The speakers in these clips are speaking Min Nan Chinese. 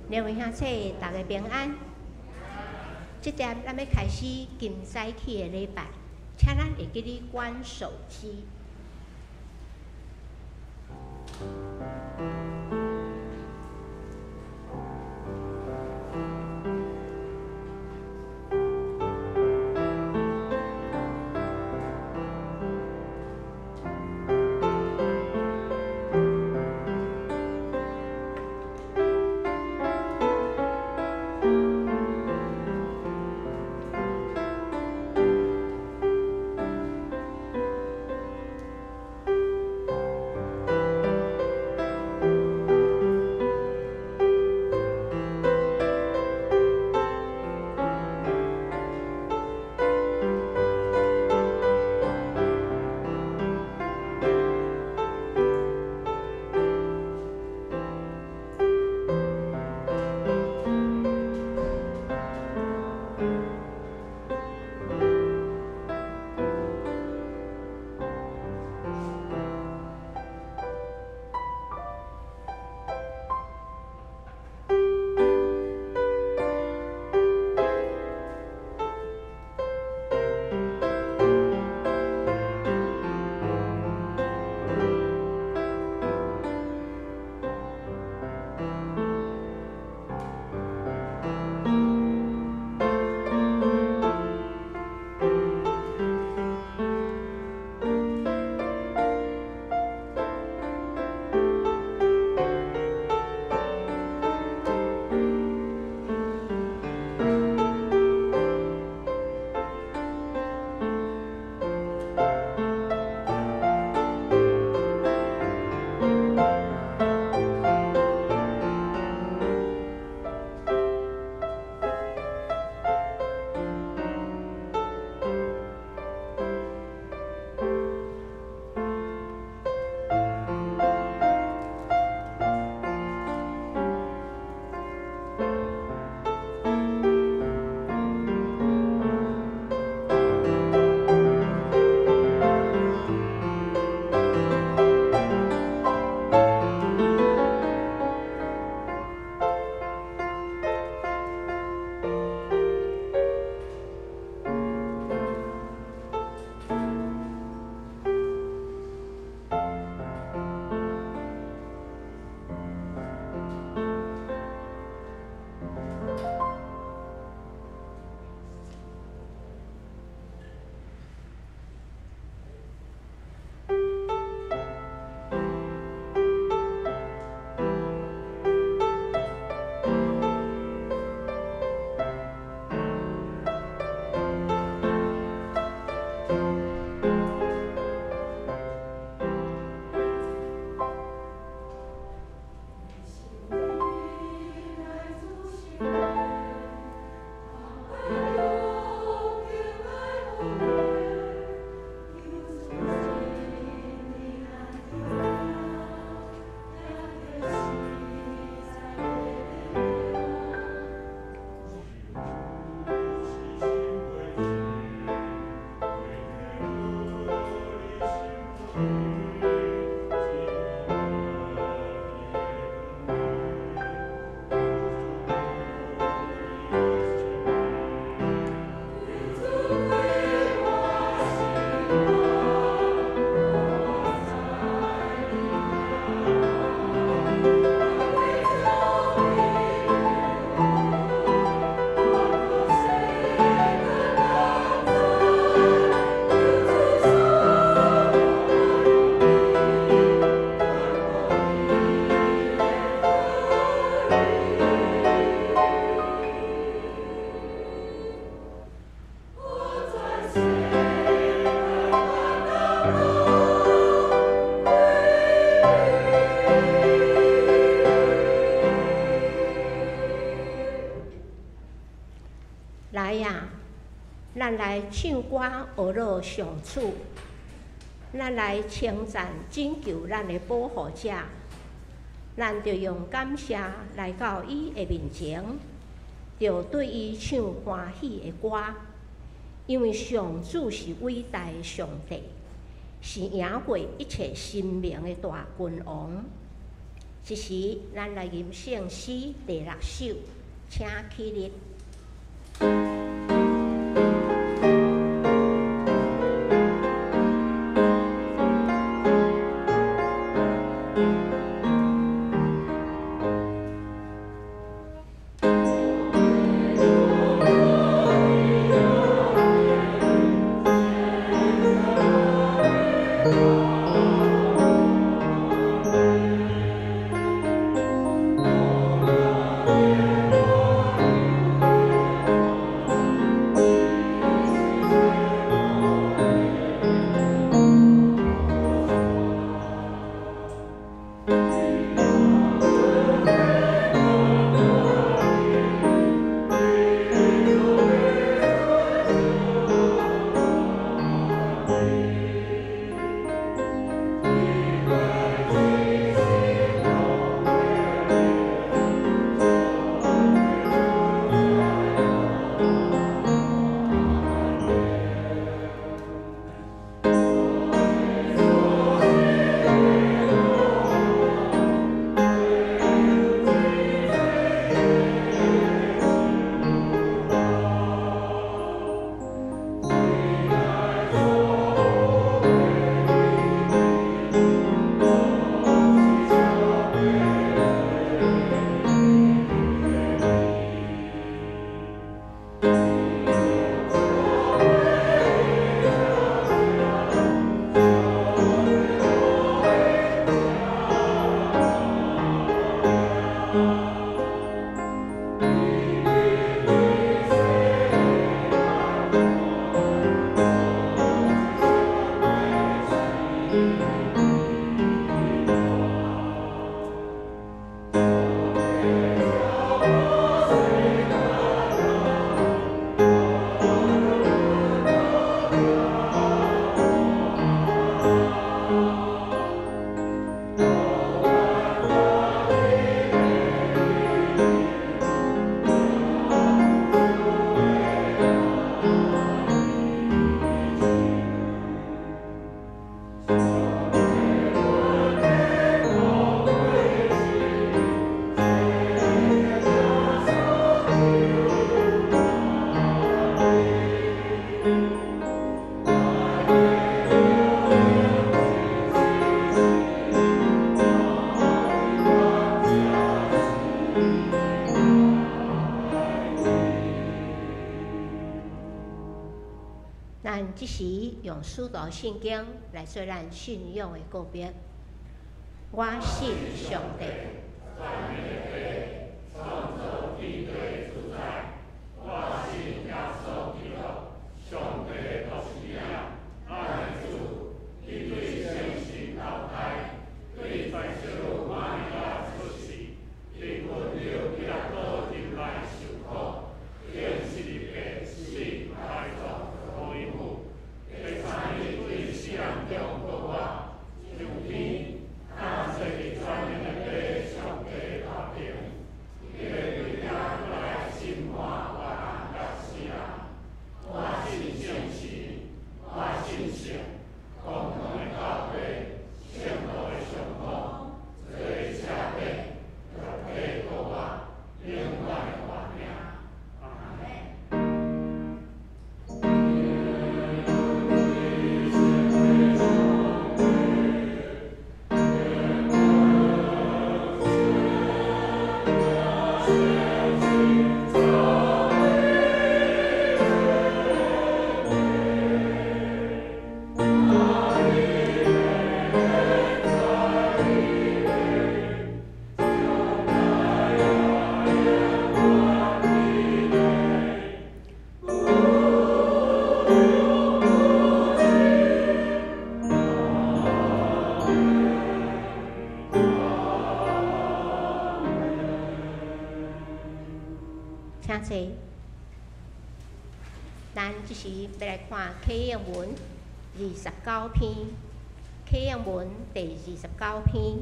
兩位兄弟，大家平安。這點咱欲開始今早起的禮拜，請咱會記得關手機。來啊，咱來唱歌學樂上主，咱來稱讚拯救咱的保護者，咱著用感謝來到伊的面前，著對伊唱歡喜的歌，因為上主是偉大的上帝，是贏過一切神明的大君王。這時，咱來吟聖詩第六首，請起立。咱這時用使徒信經來做咱信仰的告白。我信上帝。請坐。咱這時欲來看啟應文二十九篇，啟應文第29篇，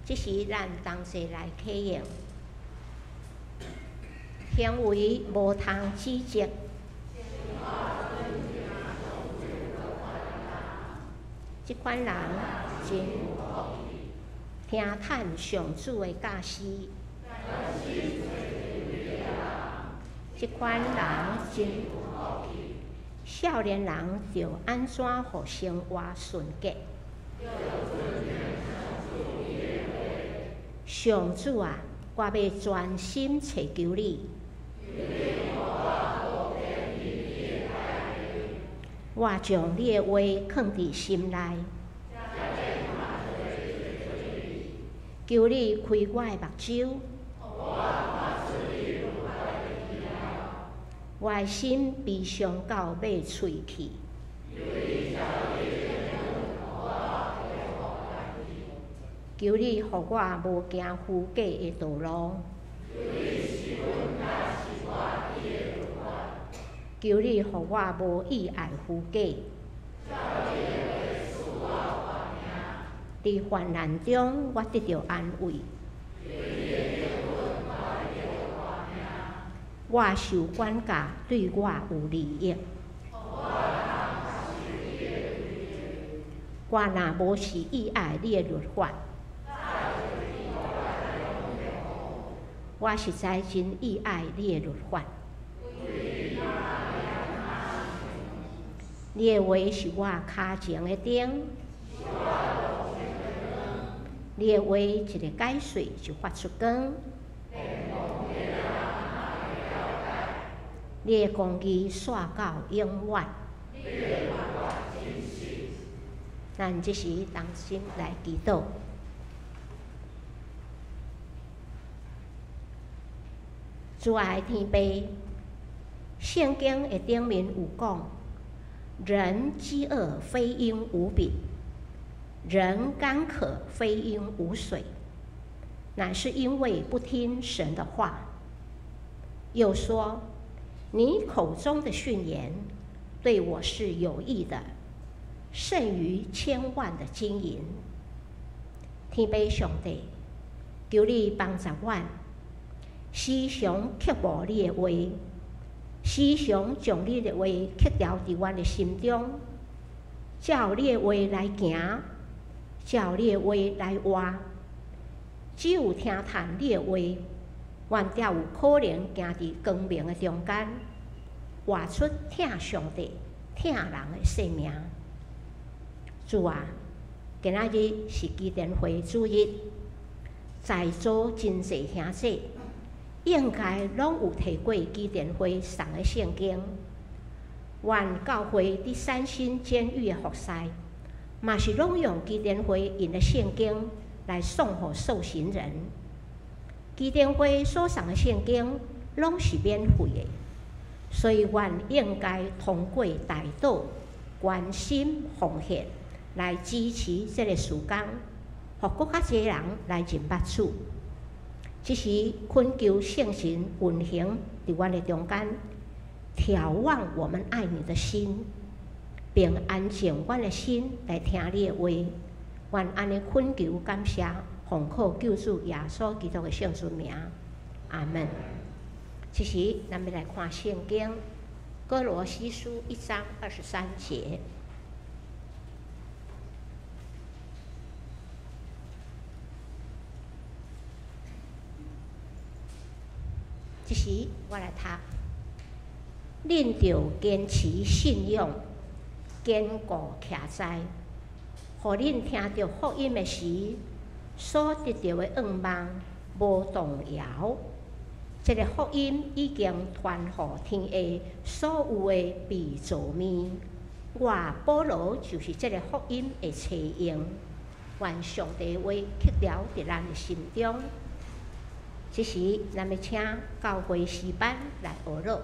這時咱同齊來啟應。行為無通指責，這款人真有福氣。聽趁上主的教示。這款人真少年人著按怎予生活純潔？上主啊，我欲專心揣求你。我將你的話囥佇心內。求你開我的目睭。我的心悲傷到欲碎去。求你予我無行虛假的道路。求你予我無意愛虛假。佇患難中，我得著安慰。我受管教對我有利益。我若無是意愛你的律法，我實在真意愛你的律法。你的話是我跤前的燈，你的話一个解說就發出光。你的公義煞到永遠。咱這時同心來祈禱。主愛天父，聖經的頂面有講：人飢餓非因無餅，人乾渴非因無水，乃是因為不聽神的話。又說：你口中的訓言對我是有益的，勝於千萬的金銀。天父上帝，求你幫助阮，時常刻磨你的話，時常將你的話刻牢佇阮的心中，照你的話來行，照你的話來活。只有聽趁你的話，阮才有可能行佇光明的中間，活出疼上帝、疼人的生命。主啊，今仔日是基甸會主日，在座真濟兄弟應該攏有提過基甸會送的聖經。阮教會佇三星監獄的服侍，嘛是攏用基甸會印的聖經來送予受刑人。基甸會所送的聖經攏是免費的，所以阮應該通過代禱、關心、奉獻來支持這个事工，予閣較濟人來認捌主。這時懇求聖神運行佇阮的中間，挑旺我們愛你的心，並安靜阮的心來聽你的話。阮按呢懇求感謝，奉靠救主耶穌基督的聖尊名，阿門。這時，咱欲來看聖經《歌羅西書》1章23節。這時，我來讀：恁著堅持信仰，堅固徛在，予恁聽著福音的時，所得著的願望無動搖。這个福音已經傳予天下所有的被造物。我保羅就是這个福音的冊用。願上帝話刻牢佇咱的心中。這時，咱欲請教會詩班來學樂。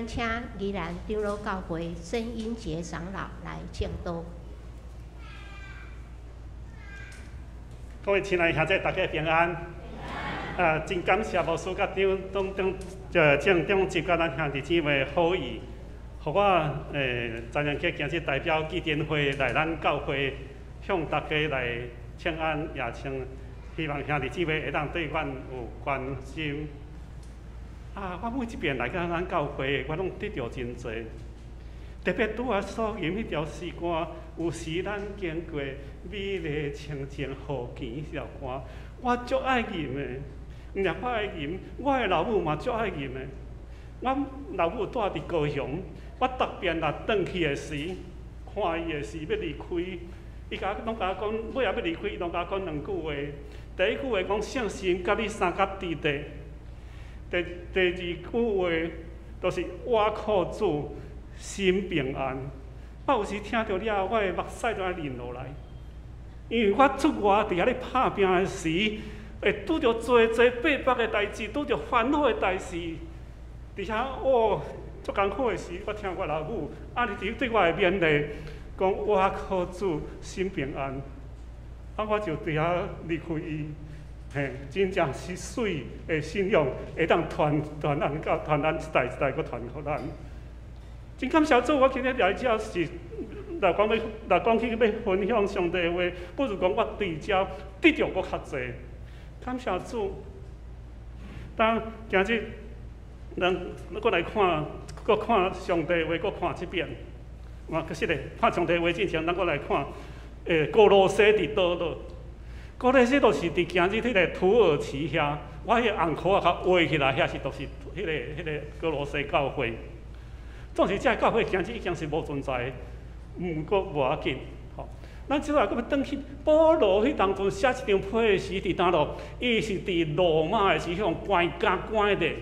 咱請宜蘭長老教會曾英傑長老來證道。各位親愛兄弟，大家平安。啊，真感謝牧師佮長當中正中接佮咱兄弟姊妹好意，予我陳陽杰今日代表基金會來咱教會向大家來請安，也請希望兄弟姊妹會當對阮有關心。啊，我每一遍來到咱教會，我攏得著真濟。特別拄仔所吟彼條詩歌，有時咱經過美麗清靜河墘彼條歌，我足愛吟的。毋但我愛吟，我的老母嘛足愛吟的。阮老母住佇高雄，我逐遍若轉去的時，看伊的時欲離開，伊共攏共我講，尾仔欲離開，伊攏共我講兩句話。第一句話講聖神佮你相佮佇咧。第二句話，就是我靠主，心平安。我有時聽著了，我的目屎就愛淋落來，因為我出外佇遐咧拍拚的時，會拄著濟濟逼迫的代誌，拄著煩惱的代誌，佇遐哦，足艱苦的時，我聽我老母按呢佇對我的勉勵，講我靠主，心平安。啊，我就佇遐離開伊，嘿，真正是媠的信仰，會當傳傳咱到傳咱一代一代閣傳予咱。真感謝主，我今日來遮是若講欲若講起欲分享上帝的話，不如講我佇遮得著閣較濟。感謝主。當今日咱閣來看，閣看上帝的話，閣看一遍。嘛，其實咧，看上帝的話之前，咱閣來看，歌羅西佇佗落？歌羅西就是佇今日彼个土耳其遐，我彼个紅箍仔較畫起來，遐是就是彼个歌羅西教會。總是這个教會今日已經是無存在，毋過無要緊。吼，咱這擺閣欲轉去保羅彼當陣寫這張批時，佇佗落？伊是佇羅馬的時，予人關監關咧。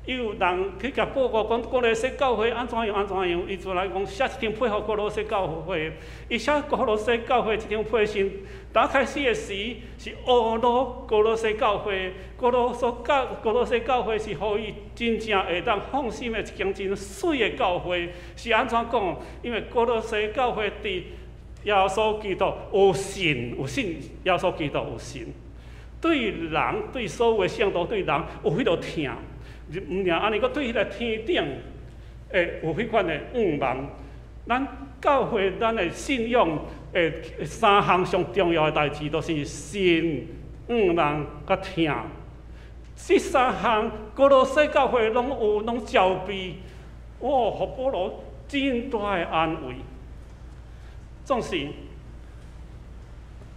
伊有人去共報告講，歌羅西教會按怎樣按怎樣，伊就來講寫一張批予歌羅西教會。伊寫歌羅西教會這張批信，剛開始的時是呵咾歌羅西教會，歌羅西教會是予伊真正會當放心的一間真媠的教會。是按怎講？因為歌羅西教會佇耶穌基督有信，有信耶穌基督有信，對人對所有的聖徒對人有彼落疼。毋爾按呢，閣對彼个天頂會有彼款的向望。咱教會咱的信仰的三項上重要的代誌，就是信、向望、佮疼。這三項，歌羅西教會攏有，攏齊備。哦，予保羅真大的安慰。總是，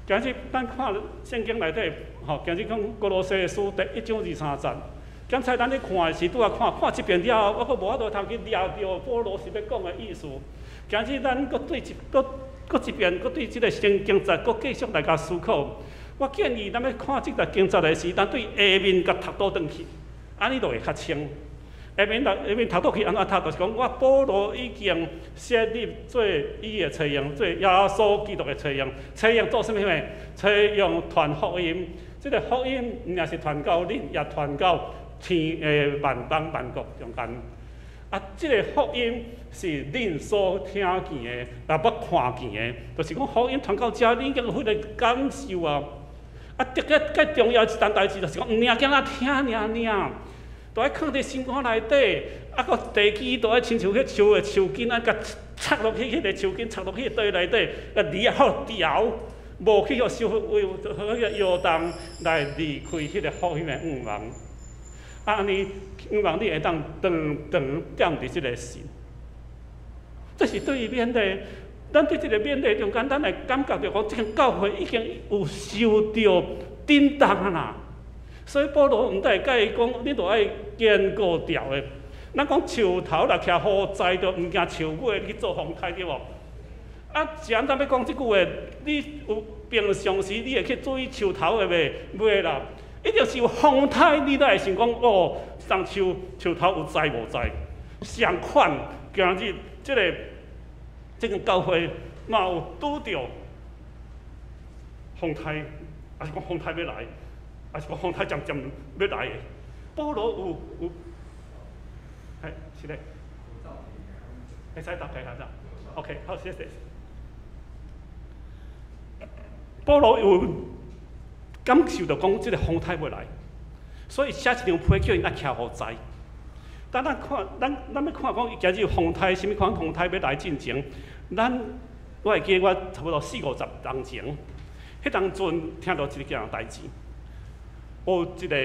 今日咱看聖經內底，吼，今日講歌羅西書第一章二三節。剛才咱咧看的時，拄仔看看一遍了後，我閣無法度通去掠著保羅是欲講的意思。今日咱閣對一閣閣一遍，閣對這个聖經節，閣繼續來共思考。我建議咱欲看這個經節的時，咱對下面共讀倒轉去，按呢就會較清。下面讀倒去按怎讀？就是講我保羅已經設立做伊的冊用，做耶穌基督的冊用。冊用做啥物呢？冊用傳福音。這个福音毋但是傳到恁，也傳到天的萬邦萬國中間。啊，這个福音是恁所聽見的，也捌看見的，就是講福音傳到遮，恁已經有彼个感受啊。啊，特別較重要一件代誌就是講，毋爾敢若聽爾爾，都愛囥佇心肝內底，啊，閣地基都愛親像彼樹的樹根啊，共插落去，彼个樹根插落去地內底，共離好牢，無去予受為彼个搖動來離開彼个福音的向望。啊，按呢，向望你會當長長踮佇這个神，這是對伊勉勵。咱對這个勉勵中間，咱會感覺著講，這間教會已經有受著震動啊啦。所以保羅毋但會共伊講，你著愛堅固牢的。咱講樹頭若徛雨災，就毋驚樹尾去做風颱對無？啊，是按怎欲講這句話？你有平常時你會去注意樹頭的袂？袂啦。一定是有風颱，你才會想講哦，這叢樹樹頭有災無災？相款，今日這个這間教會嘛有拄著風颱，抑是講風颱欲來，抑是講風颱漸漸欲來的。保羅有，嘿，是咧，會使大家下咋？OK，好，謝謝。保羅有感受著講，這个風颱欲來，所以寫一張批叫𪜶愛徛予知。當咱看，咱欲看講，伊今日風颱，啥物款風颱欲來進前，我會記得我差不多四五十年前，彼當陣聽著一件代誌，有一个、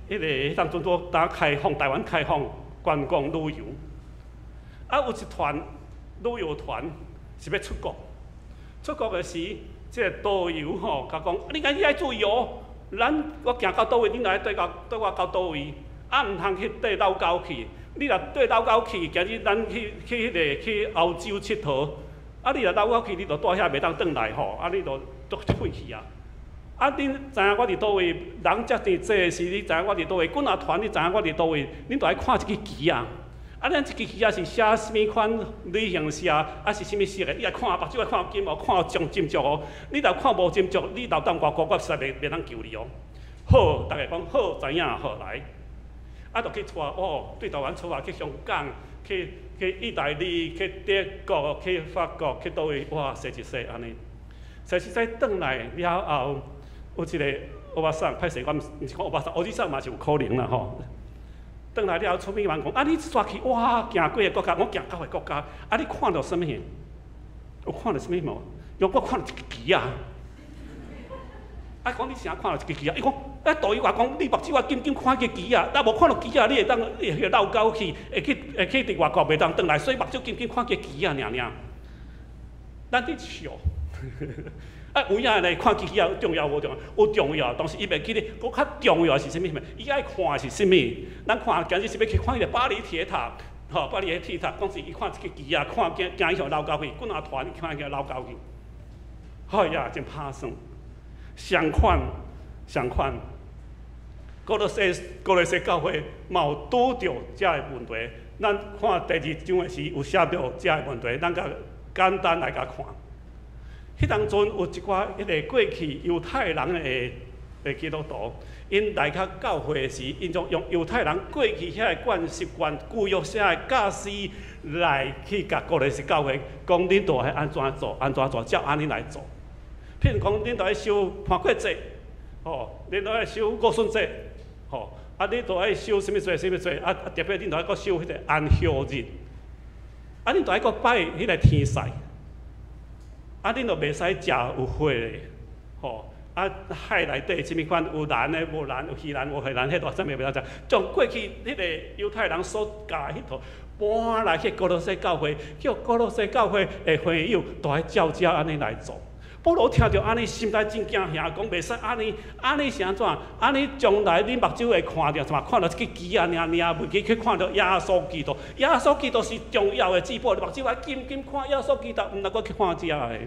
彼个彼當陣拄剛開放，台灣開放觀光旅遊，啊有一團旅遊團是欲出國，出國的時，這个導遊吼共講，你今日愛注意哦，咱我行到佗位，恁愛綴我到佗位。啊，毋通去綴老狗去。你若綴老狗去，今日咱去彼个去歐洲𨑨迌，啊，你若老狗去，你就蹛遐袂當轉來吼，啊，你就足廢去啊。啊，恁知影我佇佗位，人遮濟濟時，你知影我佇佗位，幾若團你知影我佇佗位，恁著愛看這支旗仔。啊，咱這支旗仔是寫啥物款旅行社，啊是啥物色的？你愛看目睭愛看緊哦，看真斟酌哦。你若看無斟酌，你留踮外國，我實在袂當救你哦。好，逐家講好，知影好來。啊，就去帶哦，對台灣出發去香港，去意大利，去德國，去法國，去佗位，哇，踅一踅按呢，踅一踅轉來了後，有一個歐巴桑，歹勢，我毋是講歐巴桑，歐吉桑嘛是有可能啦吼。轉來了後，出面人講，啊，你煞去哇，行幾个國家，我行九个國家，啊，你看著啥物？有看著啥物無？伊講我看著一支旗仔。啊，講你啥看著一支旗仔？伊講，啊，導遊話講，你目睭愛緊緊看彼支旗仔，啊，無看著旗仔，你會當會去落狗去，會去佇外國袂當轉來，所以目睭緊緊看彼支旗仔爾爾。咱佇笑，啊，有影咧，看旗仔有重要無重要？有重要，但是伊袂記得，閣較重要的是啥物？伊愛看的是啥物？咱看今日是欲去看彼个巴黎鐵塔，吼，巴黎的鐵塔，講是伊看一支旗仔，看驚驚伊予落狗去，幾若團看伊予落狗去，哎呀，真拍算。相款，相款，歌羅西教會嘛有拄著遮个問題。咱看第二章的時有寫著遮个問題，咱共簡單來共看。彼當陣有一寡彼个過去猶太人的基督徒，𪜶來較教會時，𪜶就用猶太人過去遐个慣習慣、舊約寫的教示來去共歌羅西教會講，恁著愛按怎做，按怎做，照按呢來做。譬如講，恁著愛守逾越節，吼，恁著愛守五旬節，吼，啊，你著愛守啥物節，啥物節，啊，特別恁著愛閣守彼个安息日，啊，恁著愛閣拜彼個天使，啊，恁著袂使食有血的，吼，啊，海內底啥物款有藍的、無藍，有魚藍、無魚藍，彼個啥物袂當食。將過去彼個猶太人所教的彼套搬來去歌羅西教會，叫歌羅西教會的會友都愛照這按呢來做。保羅聽著按呢，心內真驚嚇，講袂使按呢，按呢是按怎？按呢將來恁目睭會看著什麼？看著這支旗仔爾爾，袂記去看著耶穌基督。耶穌基督是重要的至寶，你目睭愛緊緊看耶穌基督，毋能閣去看這个。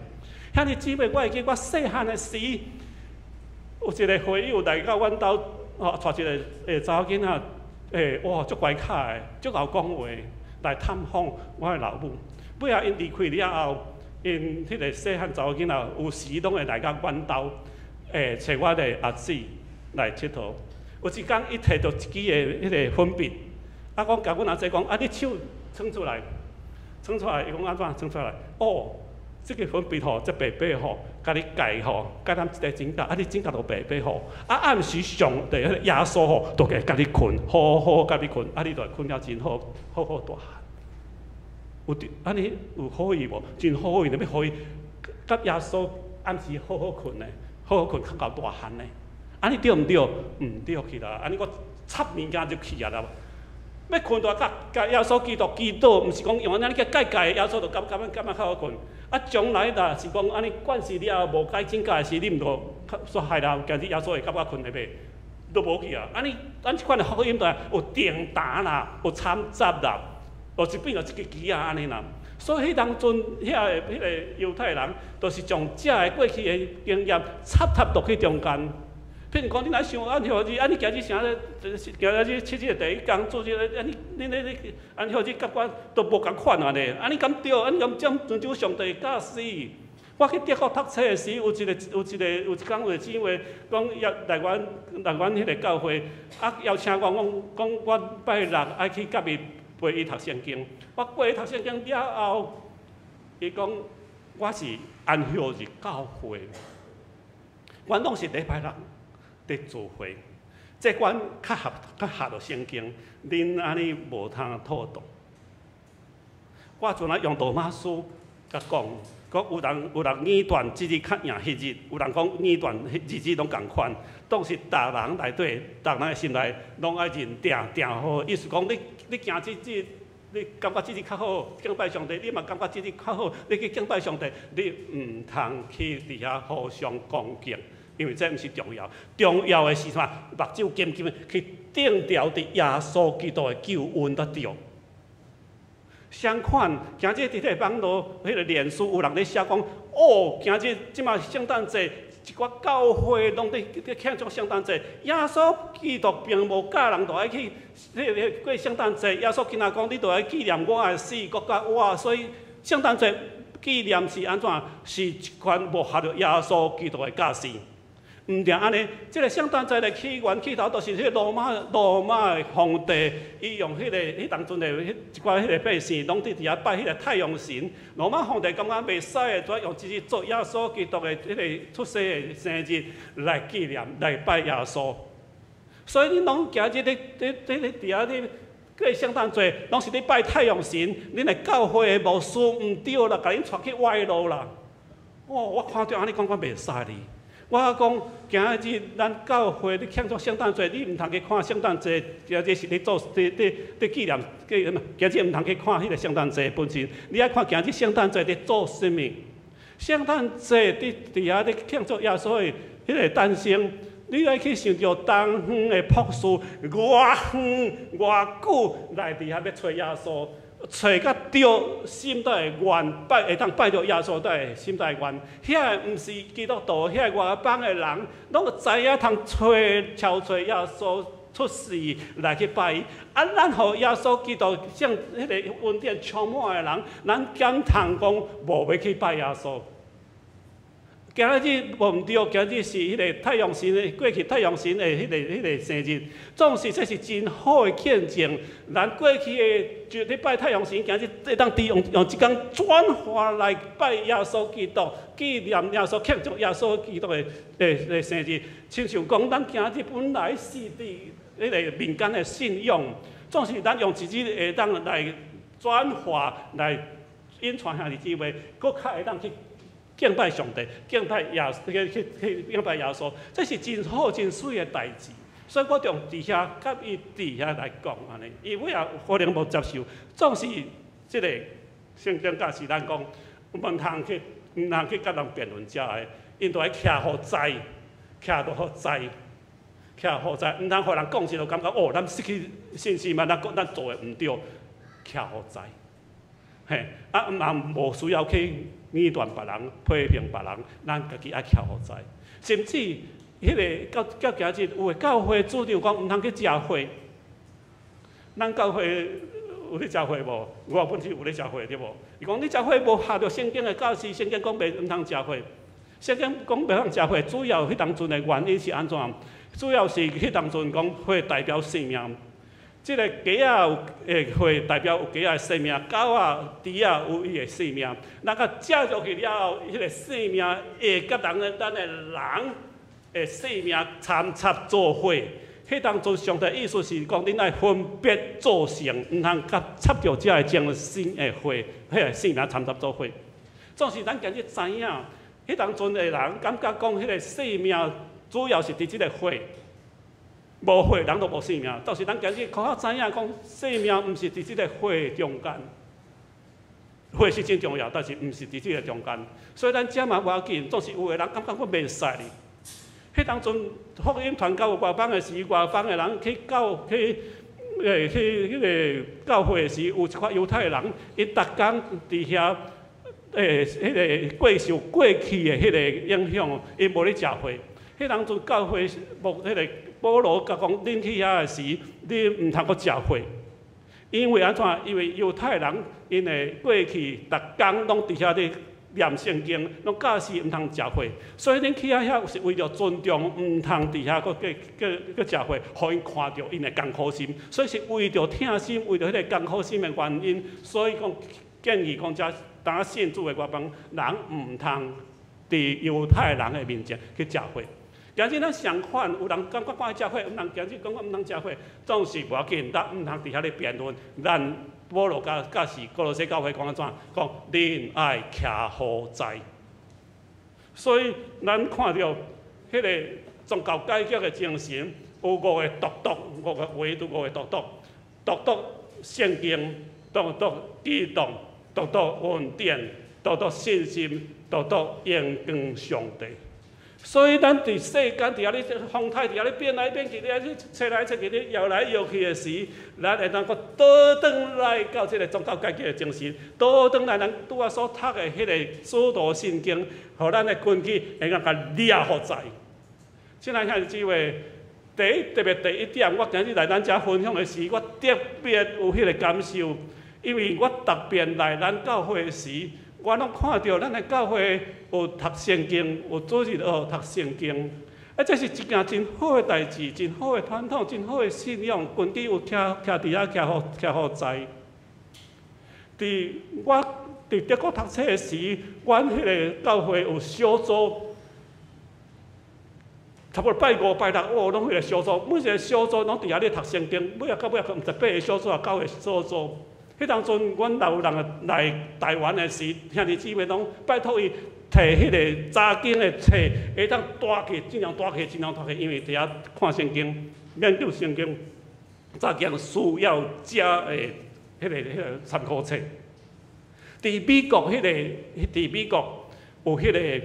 兄弟姊妹，我會記我細漢的時，有一個會友來到阮兜，吼，帶一个查某囡仔，哇，足乖巧的，足𠢕講話，來探訪我的老母。尾仔𪜶離開了後，𪜶彼个細漢查某囡仔有時攏會來到阮兜，揣我的阿姊來𨑨迌。有一工，伊提著一支的彼个粉筆，啊，講共阮阿姊講，啊，你手伸出來，伸出來，伊講按怎伸出來？哦，這个粉筆吼，這白白吼，共你蓋吼，蓋咱一个指甲，啊，你指甲都白白吼，啊，暗時上帝彼个耶穌吼，都會共你睏，好好共你睏，啊，你就會睏了真好，好好大漢。有按呢有好意無？真好意，欲予伊佮耶穌暗時好好睏呢，好好睏較𠢕大漢呢。按呢對毋對？毋對去啦！按呢閣插物件入去啊啦！欲睏大佮佮耶穌基督祈禱，毋是講用按呢去蓋蓋，耶穌就感覺較好睏。啊，將來若是講按呢慣勢了後無改指甲的時，你毋著煞害了，今日耶穌會感覺睏會袂？都無去啊！按呢，咱這款的福音就有重擔啦，有摻雜啦。哦，就變做一支旗仔按呢啦。所以彼當陣，遐个彼个猶太人，就是將遮个過去的經驗插插落去中間。譬如講，恁來想安息日，啊，你今日啥咧？今日七日第一工做這个，啊，你恁咧咧安息日佮我都無仝款啊咧？按呢敢對？按呢敢將遵守上帝教示？我去德國讀冊的時，有一工有一個姊妹講邀來阮彼个教會，啊邀請我講講我拜六愛去佮伊。陪伊讀聖經。我陪伊讀聖經了後，伊講我是安息日教會，阮攏是禮拜六佇聚會，這款較合著聖經，恁按呢無通妥當。我陣仔用羅馬書共講，講有人語斷這日較贏彼日，有人講語斷日日攏仝款，當時逐人內底，逐人的心內攏愛認定定好，意思講你行這日，你感覺這日較好敬拜上帝，你嘛感覺這日較好，你去敬拜上帝，你毋通去佇遐互相攻擊，因為這毋是重要，重要的是啥？目睭緊緊去定牢佇耶穌基督的救恩才對。相款，今日佇彼個網路，彼個臉書有人咧寫講，哦，今日這馬聖誕節，一寡教會攏佇慶祝聖誕節。耶穌基督並無教人著愛去彼個過聖誕節。耶穌敢若講，你著愛紀念我的死，閣較活。所以聖誕節紀念是按怎？是一款無合著耶穌基督的教示。毋定按呢，這個聖誕節的起源起頭，就是彼個羅馬的皇帝，伊用彼個彼當陣的彼一寡彼個百姓，攏佇遐拜彼個太陽神。羅馬皇帝感覺袂使的，就用這日做耶穌基督的彼個出世的生日來紀念，來拜耶穌。所以恁攏今日咧佇遐咧過聖誕節，攏是咧拜太陽神。恁的教會的牧師毋對啦，共恁帶去歪路啦。哦，我看著按呢講，我袂使哩。我講今日咱教會咧慶祝聖誕節，你毋通去看聖誕節，今日是咧做佇佇佇紀念，今日毋通去看彼個聖誕節本身，你愛看今日聖誕節佇做啥物？聖誕節佇遐咧慶祝耶穌的彼個誕生，你愛去想著東方的博士，偌遠偌久來佇遐欲揣耶穌。揣較對，心才會願拜，會當拜著耶穌，才會心才會願。遐個毋是基督徒，遐個外邦的人，攏知影通揣超揣耶穌出世來去拜伊。啊，咱予耶穌基督聖彼個恩典充滿的人，咱敢通講無欲去拜耶穌？今日無毋對，今日是彼個太陽神的過去太陽神的彼個生日，總是這是真好的見證。咱過去的就咧拜太陽神，今日會當用這工轉化來拜耶穌基督，紀念耶穌，慶祝耶穌基督的生日。親像講，咱今日本來是佇彼個民間的信仰，總是咱用一日會當來轉化來引傳兄弟姊妹，閣較會當去敬拜上帝，敬拜耶，去敬拜耶穌，這是真好真媠的代誌。所以我就佇遐佮伊佇遐來講按呢，伊尾仔可能無接受，總是這個聖經教示咱講，毋通去佮人辯論遮的，𪜶著愛徛予知，徛著予知，徛予知，毋通予人講一就感覺哦，咱失去信心嘛，咱講咱做的毋對，徛予知。嘿，啊，毋通無需要去語斷別人、批評別人，咱家己愛徛予知。甚至彼個到到今日有的教會主張講毋通去食血。咱教會有咧食血無？我本身有咧食血對無？伊講你食血無合著聖經的教示，聖經講袂毋通食血。聖經講袂通食血，主要彼當陣的原因是按怎？主要是彼當陣講血代表生命。這個雞仔有的血代表有雞仔的生命，狗仔、豬仔有伊的生命。咱共食落去了後，彼個生命會佮人的咱的人的生命摻插做伙。彼當陣上帝意思是講，恁愛分別做聖，毋通佮插著這个精神的血，彼個生命摻插做伙。總是咱今日知影，彼當陣的人感覺講，彼個生命主要是佇這个血。無血，人都無生命。但是咱今日科學知影講，生命毋是佇這个血中間，血是真重要，但是毋是佇這个中間。所以咱食嘛無要緊，總是有的人感覺我袂使哩。彼當陣福音傳到外邦的時，外邦的人去教去去彼个教會的時，有一寡猶太人，伊逐工佇遐彼個過受過去的彼個影響，伊無咧食血。彼當陣教會牧彼個保羅共講，恁去遐的時，你毋通閣食血，因為按怎？因為猶太人𪜶的過去逐工攏佇遐咧念圣经，攏教示毋通食血。所以恁去遐遐是为著尊重，毋通佇遐閣閣閣閣食血，予𪜶看著𪜶的艱苦心。所以是為著疼心，為著彼个艱苦心的原因，所以講建議講遮當信主的外邦人毋通佇猶太人的面前去食血。今日咱相反，有人感覺我愛食血，有人今日感覺毋通食血，總是無要緊，咱毋通佇遐咧辯論。咱保羅教教示歌羅西教會講按怎？講恁愛徛好在。所以咱看著彼个宗教改革的精神，有五个獨獨，五个維度，五个獨獨，獨獨聖經，獨獨激動，獨獨恩典，獨獨信心，獨獨榮光上帝。所以咱佇世間佇遐咧風颱佇遐咧變來變去，咧吹來吹去，咧搖來搖去的時，咱會當閣倒轉來到這个宗教改革的精神，倒轉來咱拄仔所讀的彼个使徒信經，予咱的根基會當共掠予在。親愛兄弟姊妹，第一特別第一點，我今日來咱遮分享的時，我特別有彼个感受，因為我特別來咱教會時，我攏看著咱的教會有讀聖經，有主日學讀聖經，啊，這是一件真好的代誌，真好的傳統，真好的信仰，根基有徛徛佇遐徛好徛好在。佇我佇德國讀冊的時，阮彼个教會有小組，差不多拜五、拜六，哦，攏彼个小組，每一个小組攏佇遐咧讀聖經，尾仔到尾仔，毋知八个小組抑九个小組。彼當陣，阮若有人來台灣的時，兄弟姊妹攏拜託伊提彼个查經的冊，會當帶去，盡量帶去，盡量帶去，因為佇遐看聖經、研究聖經，查經需要遮的彼个參考冊。佇美國彼個，佇美國有彼个，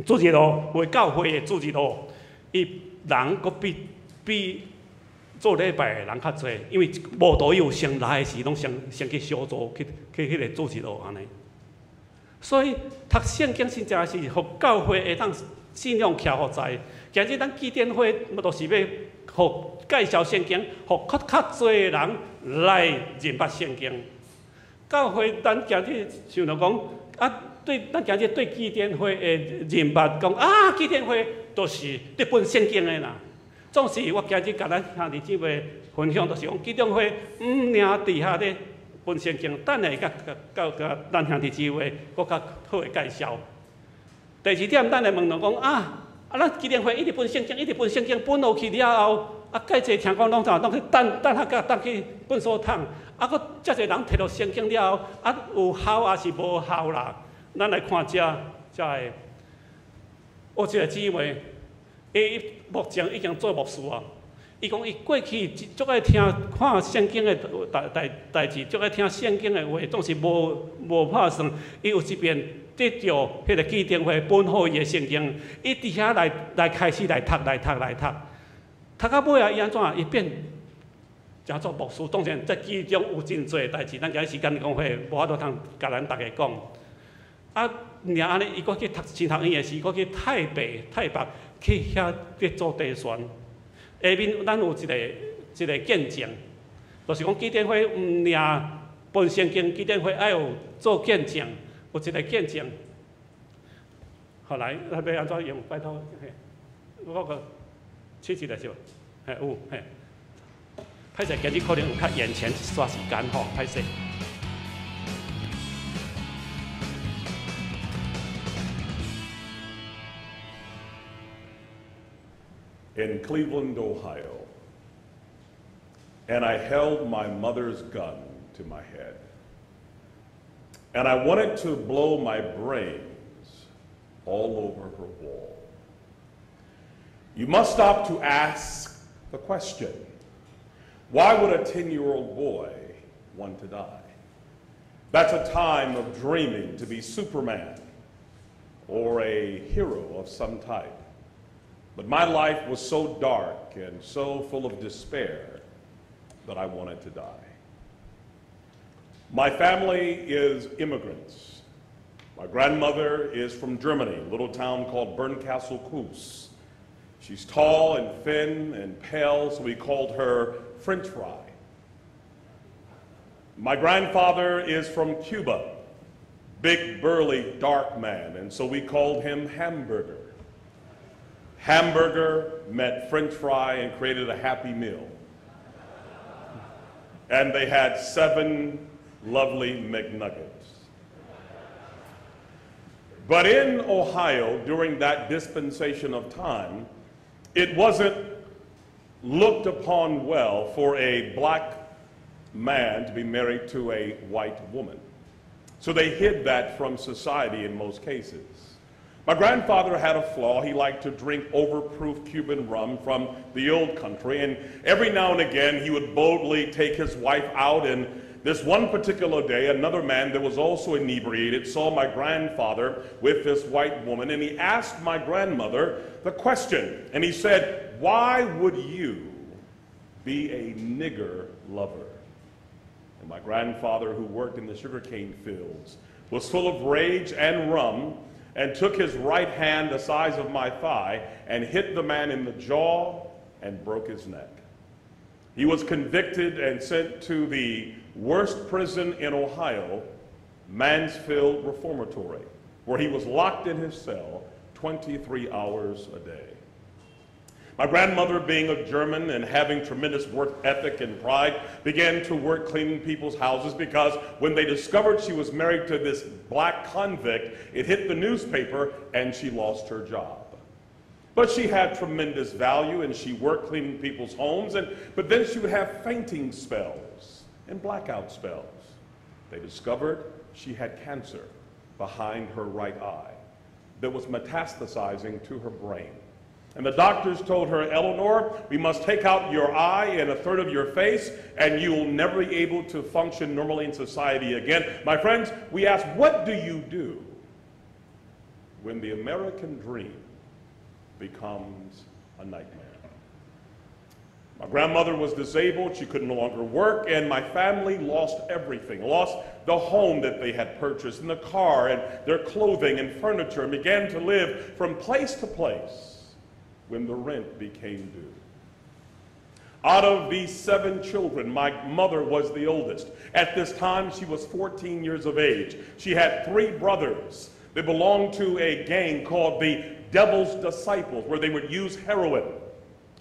主日學，有教會的主日學，伊人閣比比做禮拜的人較濟，因為無道有先來的時，攏先先去小組去去彼個主日學按呢。所以讀聖經真正是予教會會當信仰徛予在。今日咱紀念會，嘛就是欲介紹聖經，予較較濟人來認捌聖經。教會咱今日想著講啊，對咱今日對紀念會的認捌，講啊，紀念會都是佇分聖經的啦。總是我今日共咱兄弟姊妹分享，就是講紀念會毋爾佇遐咧分聖經，等下佮佮佮咱兄弟姊妹閣較好的介紹。第二點，咱來問著講啊，啊，咱紀念會一直分聖經，一直分聖經，分落去了後，啊，蓋濟聽講攏怎攏去等等下佮等去糞掃桶，啊，閣遮濟人提著聖經了後，啊，有效抑是無效啦？咱來看遮遮个，有一個姊妹。伊目前已經做牧師啊！伊講伊過去足愛聽看聖經的代代代誌，足愛聽聖經的話，總是無無拍算。伊有一遍得著彼个紀念會分予伊的聖經，伊佇遐來來開始來讀來讀來讀，讀到尾仔伊按怎？伊變成做牧師。當然，這其中有真濟代誌，咱今日時間講話無法度通共咱逐家講。啊，爾按呢，伊閣去讀神學院的時，閣去台北台北。去遐咧做地宣，下面咱有一个一个見證，就是講紀念會毋爾分聖經，紀念會愛有做見證，有一個見證。好來，咱欲按怎用？拜託，嘿，我閣試一下是無？嘿，有嘿。歹勢，今日可能有較延前一撮時間吼，歹勢。 In Cleveland, Ohio, and I held my mother's gun to my head. And I wanted to blow my brains all over her wall. You must stop to ask the question, why would a 10-year-old boy want to die? That's a time of dreaming to be Superman or a hero of some type. But my life was so dark and so full of despair that I wanted to die. My family is immigrants. My grandmother is from Germany, a little town called Bernkastel-Kues. She's tall and thin and pale, so we called her French fry. My grandfather is from Cuba, big, burly, dark man, and so we called him Hamburger. Hamburger met French fry and created a Happy Meal. And they had seven lovely McNuggets. But in Ohio, during that dispensation of time, it wasn't looked upon well for a black man to be married to a white woman. So they hid that from society in most cases. My grandfather had a flaw. He liked to drink overproof Cuban rum from the old country, and every now and again he would boldly take his wife out. And this one particular day, another man that was also inebriated saw my grandfather with this white woman, and he asked my grandmother the question, and he said, "Why would you be a nigger lover?" And my grandfather, who worked in the sugarcane fields, was full of rage and rum and took his right hand the size of my thigh and hit the man in the jaw and broke his neck. He was convicted and sent to the worst prison in Ohio, Mansfield Reformatory, where he was locked in his cell 23 hours a day. My grandmother, being a German and having tremendous work ethic and pride, began to work cleaning people's houses because when they discovered she was married to this black convict, it hit the newspaper and she lost her job. But she had tremendous value and she worked cleaning people's homes, but then she would have fainting spells and blackout spells. They discovered she had cancer behind her right eye that was metastasizing to her brain. And the doctors told her, "Eleanor, we must take out your eye and a third of your face, and you will never be able to function normally in society again." My friends, we ask, what do you do when the American dream becomes a nightmare? My grandmother was disabled. She could no longer work, and my family lost everything. Lost the home that they had purchased, and the car, and their clothing and furniture, and began to live from place to place when the rent became due. Out of these seven children, my mother was the oldest. At this time, she was 14 years of age. She had three brothers. They belonged to a gang called the Devil's Disciples, where they would use heroin,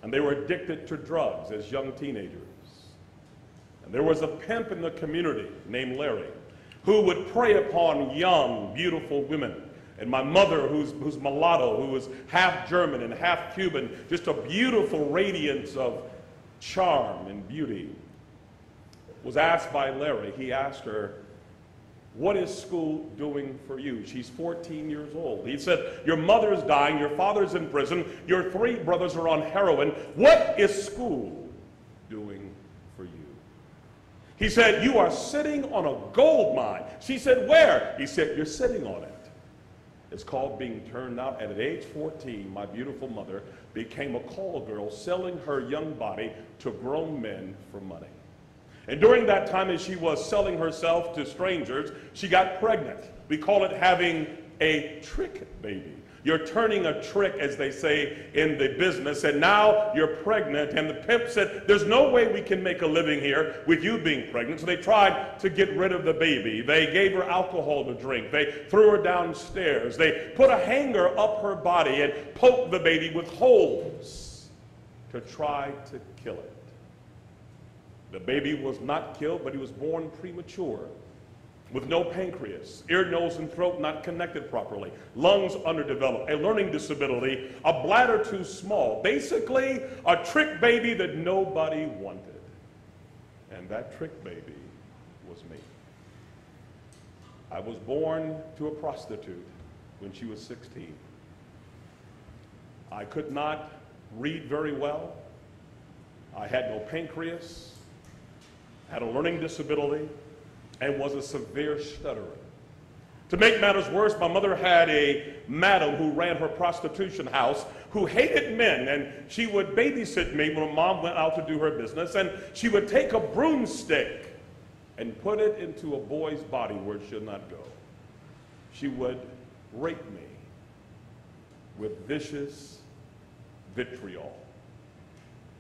and they were addicted to drugs as young teenagers. And there was a pimp in the community named Larry who would prey upon young, beautiful women. And my mother, who's mulatto, who was half German and half Cuban, just a beautiful radiance of charm and beauty, was asked by Larry. He asked her, "What is school doing for you?" She's 14 years old. He said, "Your mother's dying, your father's in prison, your three brothers are on heroin. What is school doing for you?" He said, "You are sitting on a gold mine." She said, "Where?" He said, "You're sitting on it. It's called being turned out." And at age 14, my beautiful mother became a call girl, selling her young body to grown men for money. And during that time, as she was selling herself to strangers, she got pregnant. We call it having a trick baby. You're turning a trick, as they say in the business, and now you're pregnant. And the pimp said, "There's no way we can make a living here with you being pregnant." So they tried to get rid of the baby. They gave her alcohol to drink. They threw her downstairs. They put a hanger up her body and poked the baby with holes to try to kill it. The baby was not killed, but he was born premature, with no pancreas, ear, nose, and throat not connected properly, lungs underdeveloped, a learning disability, a bladder too small. Basically, a trick baby that nobody wanted. And that trick baby was me. I was born to a prostitute when she was 16. I could not read very well. I had no pancreas, had a learning disability, and was a severe stutterer. To make matters worse, my mother had a madam who ran her prostitution house who hated men, and she would babysit me when my mom went out to do her business, and she would take a broomstick and put it into a boy's body where it should not go. She would rape me with vicious vitriol.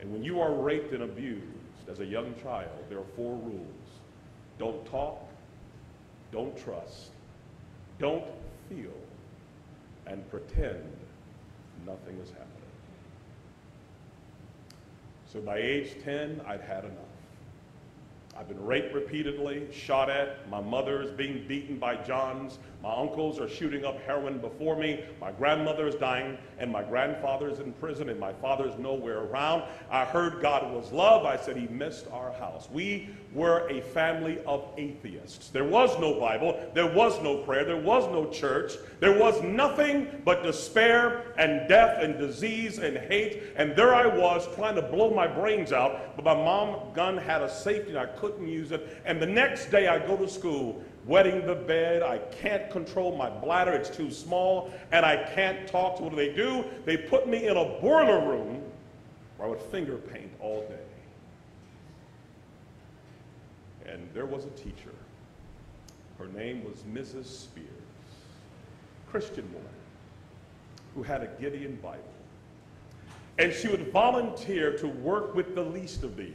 And when you are raped and abused as a young child, there are four rules. Don't talk, don't trust, don't feel, and pretend nothing is happening. So by age 10, I'd had enough. I've been raped repeatedly, shot at. My mother is being beaten by Johns. My uncles are shooting up heroin before me. My grandmother is dying, and my grandfather is in prison, and my father's nowhere around. I heard God was love. I said he missed our house. We were a family of atheists. There was no Bible. There was no prayer. There was no church. There was nothing but despair and death and disease and hate. And there I was trying to blow my brains out, but my mom's gun had a safety and I couldn't use it. And the next day I go to school, wetting the bed. I can't control my bladder. It's too small. And I can't talk. So what do? They put me in a boiler room where I would finger paint all day. And there was a teacher. Her name was Mrs. Spears, Christian woman, who had a Gideon Bible. And she would volunteer to work with the least of these.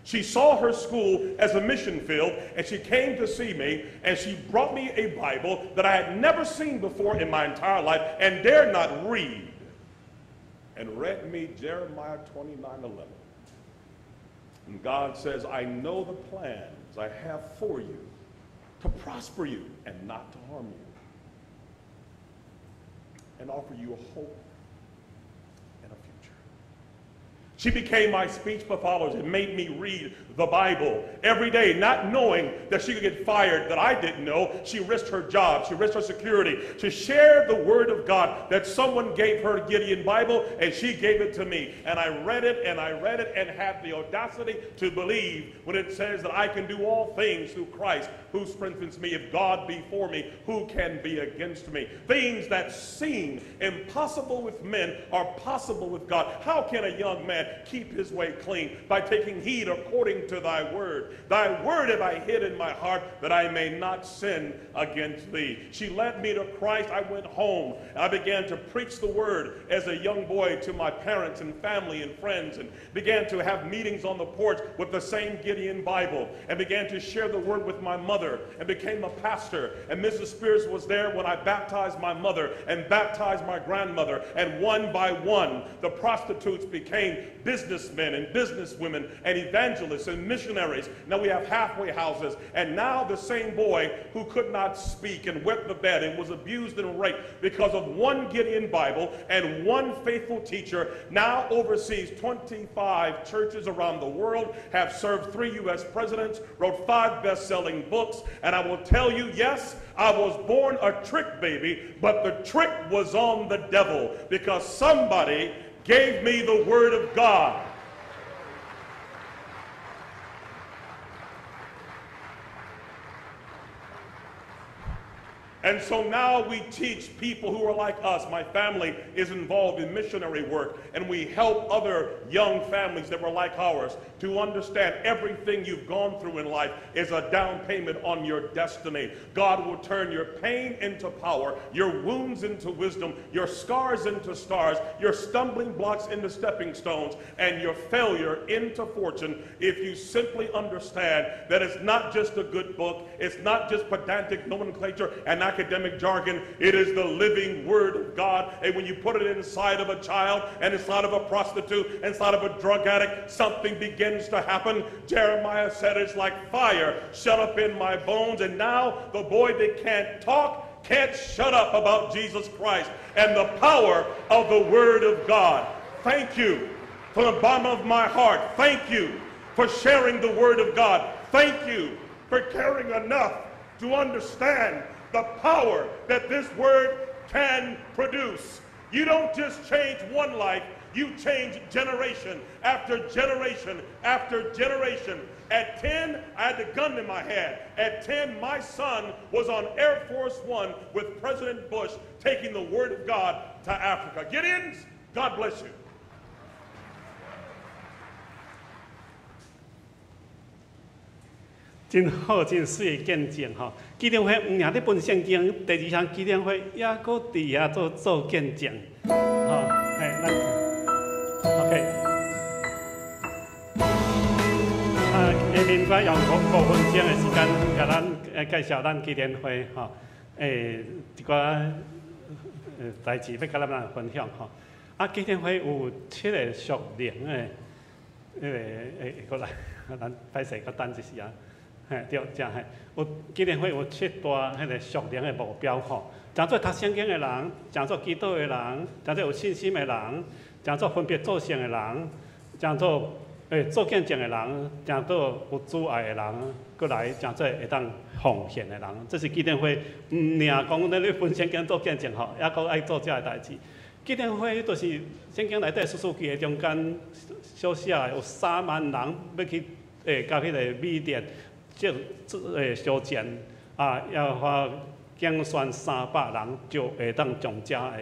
She saw her school as a mission field, and she came to see me, and she brought me a Bible that I had never seen before in my entire life and dared not read, and read me Jeremiah 29:11. And God says, I know the plans I have for you, to prosper you and not to harm you, and offer you a hope and a future. She became my speech pathologist and made me read the Bible every day, not knowing that she could get fired, that I didn't know. She risked her job. She risked her security to share the word of God that someone gave her Gideon Bible, and she gave it to me. And I read it, and I read it, and had the audacity to believe when it says that I can do all things through Christ who strengthens me. If God be for me, who can be against me? Things that seem impossible with men are possible with God. How can a young man keep his way clean? By taking heed according to thy word. Thy word have I hid in my heart that I may not sin against thee. She led me to Christ. I went home and I began to preach the word as a young boy to my parents and family and friends, and began to have meetings on the porch with the same Gideon Bible, and began to share the word with my mother, and became a pastor. And Mrs. Spears was there when I baptized my mother and baptized my grandmother, and one by one the prostitutes became businessmen and businesswomen and evangelists and missionaries. Now we have halfway houses. And now the same boy who could not speak and wet the bed and was abused and raped because of one Gideon Bible and one faithful teacher now oversees 25 churches around the world, have served 3 U.S. presidents, wrote 5 best-selling books. And I will tell you, yes, I was born a trick baby, but the trick was on the devil, because somebody gave me the word of God. And so now we teach people who are like us. My family is involved in missionary work, and we help other young families that were like ours to understand everything you've gone through in life is a down payment on your destiny. God will turn your pain into power, your wounds into wisdom, your scars into stars, your stumbling blocks into stepping stones, and your failure into fortune if you simply understand that it's not just a good book, it's not just pedantic nomenclature and academic jargon. It is the living word of God. And when you put it inside of a child and inside of a prostitute, inside of a drug addict, something begins to happen. Jeremiah said, it's like fire shut up in my bones. And now the boy that can't talk can't shut up about Jesus Christ and the power of the word of God. Thank you from the bottom of my heart. Thank you for sharing the word of God. Thank you for caring enough to understand the power that this word can produce. You don't just change one life, you change generation after generation after generation. At 10, I had the gun in my hand. At 10, my son was on Air Force One with President Bush taking the word of God to Africa. Gideons, God bless you. 真好，真媠的見證吼！基甸會毋爾咧分聖經，第二項基甸會猶閣佇遐做做見證，吼！嘿，咱 OK。啊，民國用5分鐘的時間，共咱介紹咱基甸會吼，一寡代誌欲共咱來分享吼。啊，基甸會有七个屬靈的，彼个過來，咱歹勢閣等一時啊。嘿，對，正嘿。有基甸會有七大彼个屬靈的目標吼，誠做讀聖經的人，誠做祈禱的人，誠做有信心的人，誠做分別做聖的人，誠做做見證的人，誠做有主愛的人，閣來誠做會當奉獻的人。這是基甸會，毋爾講咧咧分聖經做見證吼，猶閣愛做這个代誌。基甸會就是聖經內底士師記的中間所寫的，有3萬人欲去共彼个米甸這相戰，啊，耶和華揀選300人就會當將遮的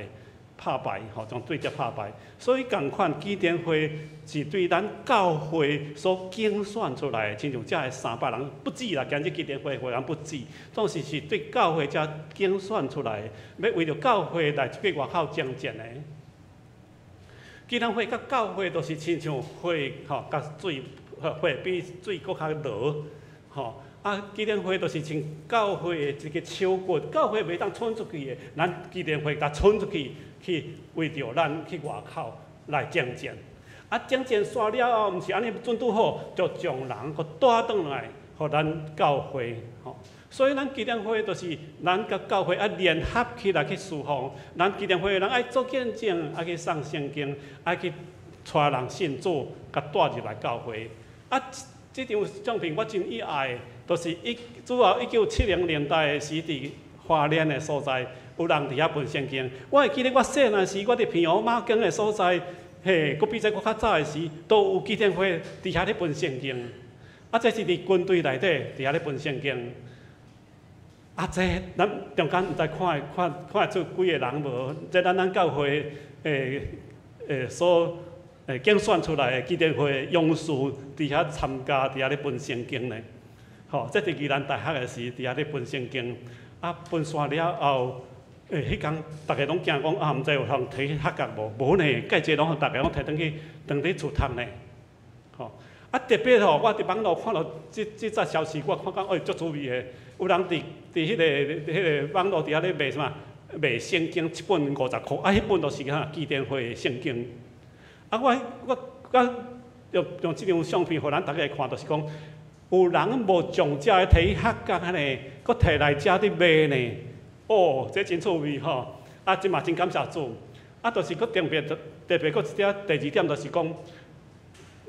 拍敗，吼，將對敵拍敗。所以仝款基甸會是對咱教會所揀選出來的，親像遮的三百人不止啦，今日基甸會會員不止，總是是對教會遮揀選出來的，欲為著教會來出去外口征戰的。基甸會佮教會都是親像火吼，佮水，火比水閣較濁，吼。啊，基甸會就是像教會的一个手骨，教會袂當伸出去的，咱基甸會共伸出去，去為著咱去外口來征戰。啊，征戰煞了後，毋是按呢準拄好，就將人閣帶轉來，予咱教會吼。所以咱基甸會就是咱佮教會愛聯合起來去事奉。咱基甸會的人愛做見證，愛去送聖經，愛去帶人信主，共帶入來教會。啊，這張相片我真意愛，就是主要1970年代的時，佇花蓮的所在，有人佇遐分聖經。我會記得我細漢時，我佇平湖馬墘的所在，嘿，閣比這閣較早的時，都有基甸會佇遐咧分聖經。啊，這是佇軍隊內底佇遐咧分聖經。啊，這咱中間毋知看會看看會出幾个人無？這咱教會所揀選出來的基甸會勇士佇遐參加，佇遐咧分聖經呢。吼，這佇宜蘭大學的時，佇遐咧分聖經。啊，分煞了後，彼工逐家攏驚講啊，毋知有通提去學校無？無呢，蓋濟攏予逐家攏提轉去，轉去厝讀呢。吼，啊特別吼，我佇網路看著這則消息，我看講欸足趣味的，有人佇彼个網路佇遐咧賣啥物？賣聖經一本50箍，啊，彼本就是啥基甸會的聖經。啊，我用這張相片予咱逐家看，就是講有人無將這个提去學校呢，閣提來遮佇賣呢。哦，這真趣味吼！啊，這嘛真感謝主。啊，就是閣特別特別閣一點，第二點就是講，